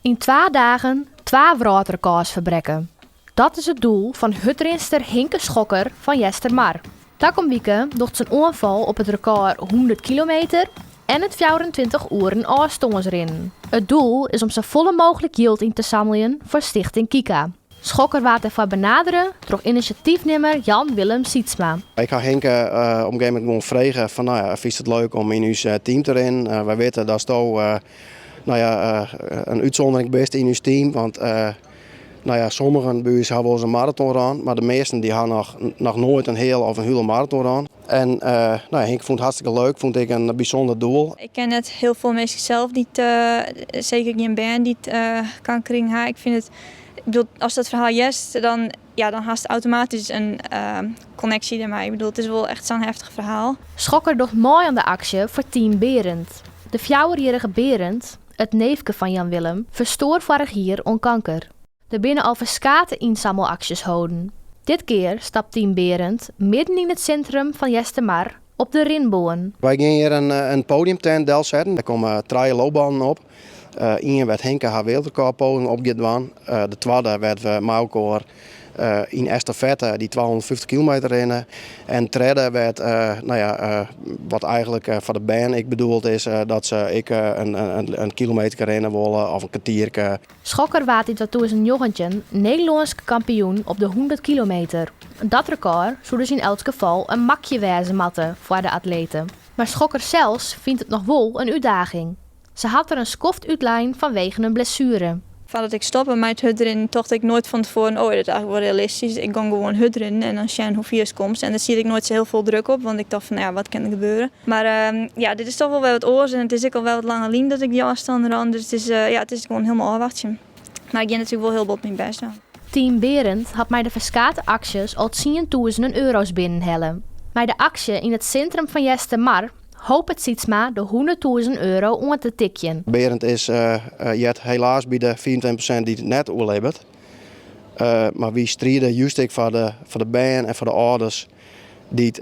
Yn twa dagen twa wrâldrekôrs ferbrekke. Dat is it doel fan hurdrinster Hinke Schokker fan Eastermar. Takom wike docht se in oanfal op it rekôr 100 kilometer en it 24 oeren ôfstânsrinnen. It doel is om safolle mooglik jild yn te sammeljen foar Stichting Kika. Schokker waard dêrfoar benadere troch inisjatyfnimmer Jan Willem Sietsma. Ik ha Hinke op in gegeven momint gewoan frege fan no ja, fynst it leuk om yn ús team te rinnen? Wy witte datsto no ja, in útsûndering bist yn ús team, want no ja, sommigen by ús ha wolris in maraton rûn, mar de measten dy ha noch, noch noait in heale of in hiele maraton rûn. En no ja, Hinke fûn it hartstikke leuk, fûn it ek in bysûnder doel. Ik ken net hiel folle minsken sels dy't, seker gjin bern dy't kanker krigen ha. Ik fyn it, ik bedoel, ast dat ferhaal hearst, dan, ja, dan hast automatysk in konneksje dermei. Ik bedoel, it is wol echt sa'n heftich ferhaal. Schokker docht mei oan de aksje foar Team Berend. De fjouwerjierrige Berend, it neefke fan Jan Willem, ferstoar foarich jier oan kanker. Der binne al ferskate ynsammelaksjes holden. Dit kear stapt Team Berend midden yn it sintrum fan Eastermar op de rinbân. Wy gean hjir in podiumtent delsetten. Der komme trije loopbannen op. Ien wêr't Hinke har wereldrekôrpoging op giet dwaan. De twadde wêr't we mei elkoar yn estafette dy 250 kilometer rinne. En tredde wêr't, no ja, wat eigenlik foar de bern ek bedoeld is, dat se ek in kilometerke rinne wolle of in kertierke. Schokker waard yn 2019 Nederlânsk kampioen op de 100 kilometer. Dat rekôr soe dus yn elts gefal in makje wêze moatte foar de atlete. Mar Schokker sels fynt it noch wol in útdaging. Se hat der in skoft útlein fanwegen in blessuere. Foardat ik stoppe mei it hurdrinnen tocht ik noait fan tefoaren, oh, dit is eigenlik wol realistysk. Ik gong gewoan hurdrinnen en dan sjen hoe fierst komst. En dêr siet ik noait sa hiel folle druk op, want ik tocht fan, no ja, wat kin der gebeure. Mar ja, dit is toch wol wer wat oars en it is ek al wer wat langer lyn dat ik dy ôfstân rûn. Dus it is, ja, it is gewoan hielendal ôfwachtsjen. Mar ik gean natuerlik wol hiel bot myn bêst dwaan. Team Berend hat mei de ferskate aksjes al tsientûzenen euro's binnenhelle. Mei de aksje yn it sintrum fan Eastermar hopet Sietsma de 100.000 euro oan te tikjen. Berend is heart helaas by de 25% dy't it net oerlibbet. Mar wy stride just ek foar de, foar de bern en foar de âlders dy't,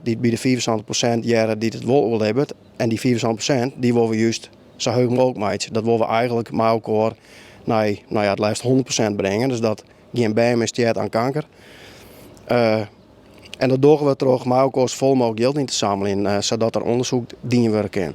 dy't by de 75% hearre dy't it wol oerlibbet. En dy 75% dy wolle we just sa heech mooglik meitsje. Dat wolle we eigenlik mei elkoar nei, no ja, it leafst 100% bringe. Dus dat gjin bern mear stjert oan kanker. En dat dogge we troch mei elkoar safolle mooglik jild yn te sammeljen, sadat der ûndersyk dien wurde kin.